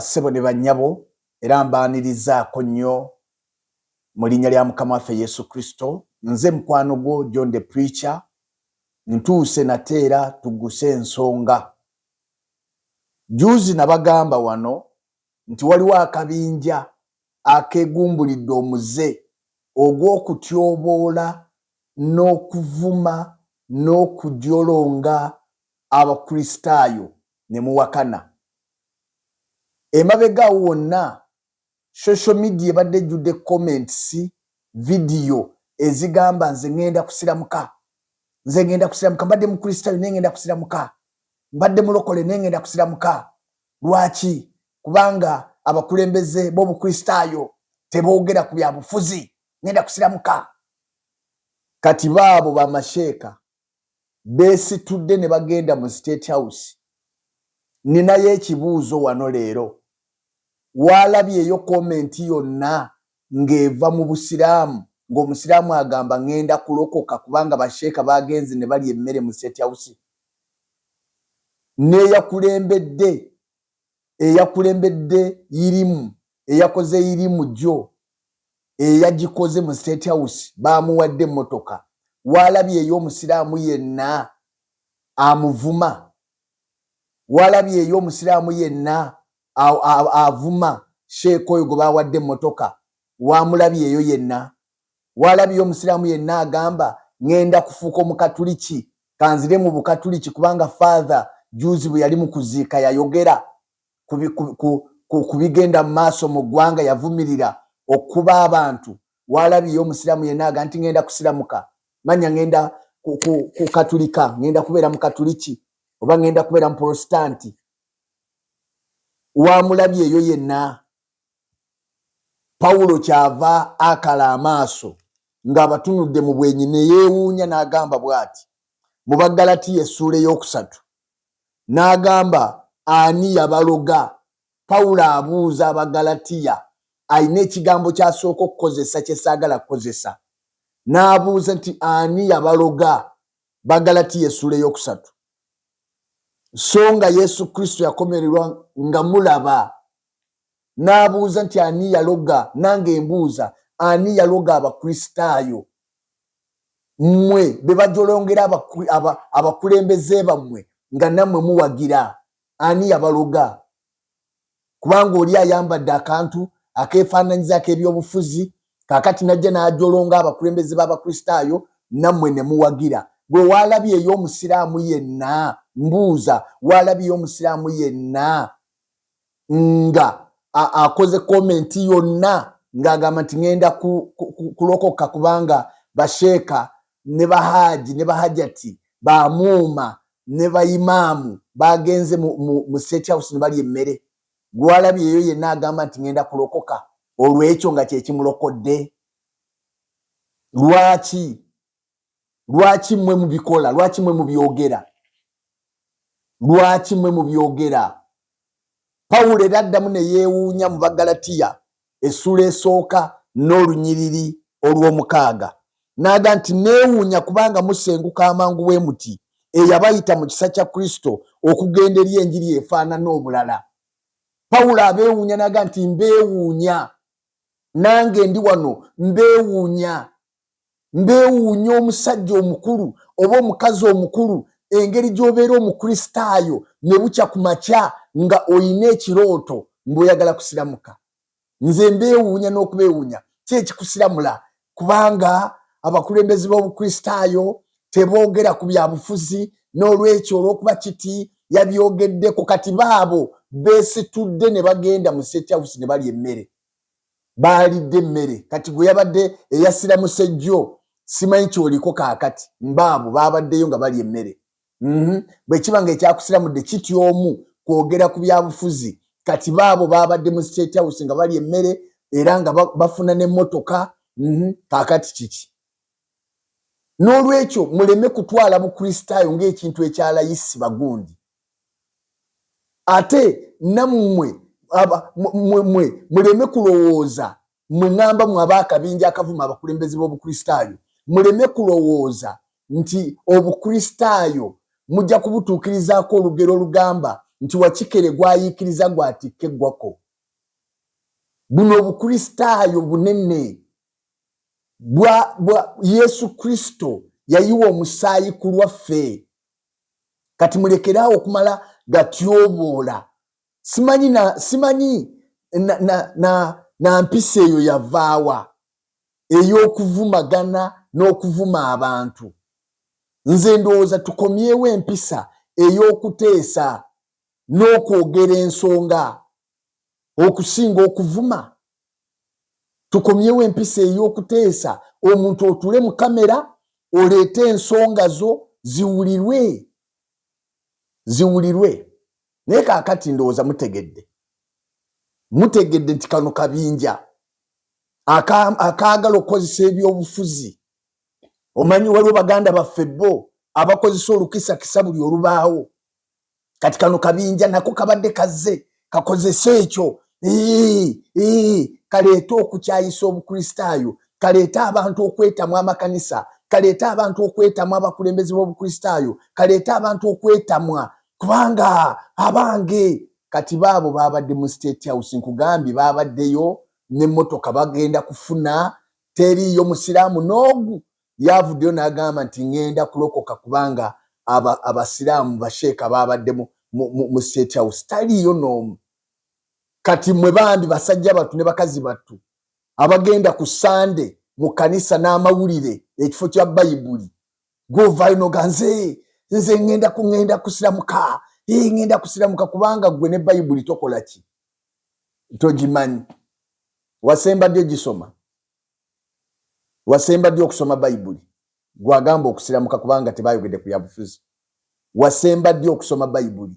Ssebo ne bannyabo, era mbaanirizaako nnyo mu linnya lya Mukama waffe Yesu Kristo. Nze mukwano gwo John the Preacher, ntuuse nate era tugguse ensonga. Jjuuzi nabagamba wano nti waliwo akabinja akeegumbulidde omuze ogw'okutyoboola n'okuvuma n'okujolonga Abakristaayo ne muwakana. Emabega awo wonna social media ebadde ejjudde comments, video ezigamba nze ngenda kusiramuka, nze ngenda kusiramuka, mbadde Mukristaayo naye ngenda kusiramuka, mbadde mulokole naye ngenda kusiramuka. Lwaki? Kubanga abakulembeze b'Obukristaayo teboogera ku byabufuzi, ngenda kusiramuka. Kati baabo bamasheeka beesitudde ne bagenda mu State House. Ninayo ekibuuzo wano leero. Waalabyeyo komenti yonna ng'eva mu Busiraamu ng'Omusiraamu agamba ngenda kulokoka kubanga basheeka bagenze ne balya emmere mu State House? N'eyakulembedde eyakulembedde irimu eyakoze irimu jjo eyagikoze mu State House baamuwadde emmotoka. Waalabyeyo Omusiraamu yenna amuvuma? Waalabyeyo Omusiraamu yenna avuma sheeka oyo gwe bawadde emmotoka? Wamulabyeyo yenna? Waalabyeyo Omusiraamu yenna agamba ŋŋenda kufuuka Omukatuliki, kanzire mu Bukatuliki kubanga Father juzi bwe yali mu kuziika yayogera ku bigenda mu maaso mu ggwanga, yavumirira okuba abantu? Waalabyeyo Omusiraamu yenna aga nti ŋŋenda kusiramuka, manya ŋŋenda ku Katulika, ŋŋenda kubeera mu Katuliki oba ŋŋenda kubeera mu Protesitanti? Wamulabyeyo yenna? Pawulo kyava akala amaaso ng'abatunudde mu bwenyi ne yeewuunya n'agamba bw'ati mu Baggalatiya essuula ey'okusatu, n'agamba, "Ani yabaloga?" Pawulo abuuza Abagalatiya, alina ekigambo ky'asooka okukozesa kye saagala kukozesa, n'abuuza nti, "Ani yabaloga?" Bagalatiya essuula ey'okusatu. So nga Yesu Kristo yakomererwa nga mulaba, n'abuuza nti, "Ani yaloga?" Nange mbuuza, ani yaloga Abakristaayo? Mmwe be bajolongera abakulembeze bammwe nga nammwe muwagira, ani yabaloga? Kubanga oli ayambadde akantu akeefaananyizaako ebyobufuzi, kaakati najja n'ajolonga abakulembeze b'Abakristaayo, nammwe ne muwagira. Gwe waalabyeyo Omusiraamu yenna? Mbuuza, waalabyeyo Omusiraamu yenna nga akoze comment yonna ng'agamba nti ŋŋenda kulokoka kubanga basheeka ne bahaaji ne bahajati bamuuma ne bayimaamu bagenze mu State House ne balya emmere? Gwalabyeyo yenna agamba nti ŋŋenda kulokoka olw'ekyo nga kyekimulokodde? Lwaki? Lwaki mmwe mubikola? Lwaki mmwe mubyogera? Lwaki mmwe mubyogera? Pawulo era addamu ne yeewuunya mu Bagalatiya essuula esooka n'olunyiriri olw'omukaaga, n'aga nti, "Neewuunya kubanga musenguka amangu bwe muti eyabayita mu kisa kya Kristo okugenda eri enjiri efaanana obulala." Pawulo abeewuunya n'aga nti, "Mbeewuunya, nange ndi wano mbeewuunya, mbeewuunya omusajja omukulu oba omukazi omukulu, engeri gy'obeera Omukristaayo ne bukya ku makya nga oyina ekirooto ng'oyagala kusiramuka. Nze mbeewuunya n'okubeewuunya. Ki ekikusiramula? Kubanga abakulembeze b'Obukristaayo teboogera ku byabufuzi, n'olwekyo olw'okuba kiti yabyogeddeko, kati baabo beesitudde ne bagenda mu State House ne balya emmere." Baalidde emmere. Kati gwe yabadde eyasiramuse jjo, simanyi kyoliko kaakati, mbaabo baabaddeyo nga balya emmere. Bwe kiba nga ekyakusiramudde kiti omu kwogera ku byabufuzi, kati baabo baabadde mu State House nga balya emmere era nga bafuna n'emmotoka. Kaakati kiki? N'olwekyo muleme kutwala Bukristaayo ng'ekintu ekyalayisi bagundi. Ate nammwe mwe muleme kulowooza, mwe ŋŋamba mwe abaakabinja akavuma abakulembeze b'Obukristaayo, muleme kulowooza nti Obukristaayo mujja kubutuukirizaako olugero olugamba nti wakikere gwayiikiriza gwatikka eggwako. Buno obukristaayo bunene bwa Yesu Kristo yayiwa omusaayi ku lwaffe. Kati mulekeraawo okumala gatyoboola. Simanyi na, simanyi na, na, na, na mpisa eyo yavaawa ey'okuvumagana n'okuvuma abantu. Nze ndowooza tukomyewo empisa ey'okuteesa n'okwogera ensonga okusinga okuvuma. Tukomyewo empisa ey'okuteesa, omuntu otule mu kamera oleete ensonga zo ziwulirwe, ziwulirwe. Naye kaakati ndowooza mutegedde, mutegedde nti kano kabinja akaagala okukozesa ebyobufuzi. Omanyi waliwo baganda baffe bo abakozesa olukisakisa buli olubaawo. Kati kano kabinja nako kabadde kazze kakozese ekyo, kaleete okukyayisa Obukristaayo, kaleete abantu okwetamwa amakanisa, kaleete abantu okwetamwa abakulembeze b'Obukristaayo, kaleete abantu okwetamwa kubanga abange. Kati baabo babadde mu State House, nkugambye babaddeyo n'emmotoka bagenda kufuna. Teriiyo musiraamu n'ogu yavuddeyo n'agamba nti ŋŋenda kulokoka kubanga abasiraamu basheeka babadde mu State House. Taliiyo n'omu. Kati mwe bambi basajja battu ne bakazi battu abagenda ku Sande mu kanisa n'amawulire ekifo kya Bayibuli, gwovaayo noga nze nze ŋŋenda ŋŋenda kusiramuka, ŋŋenda kusiramuka, kubanga gwe ne Bayibuli tokola ki, togimanyi. Wasemba ddi ogisoma? Wasemba ddi okusoma Bayibuli? Gwagamba okusiramuka kubanga tebayogedde ku byabufuzi. Wasemba ddi okusoma Bayibuli?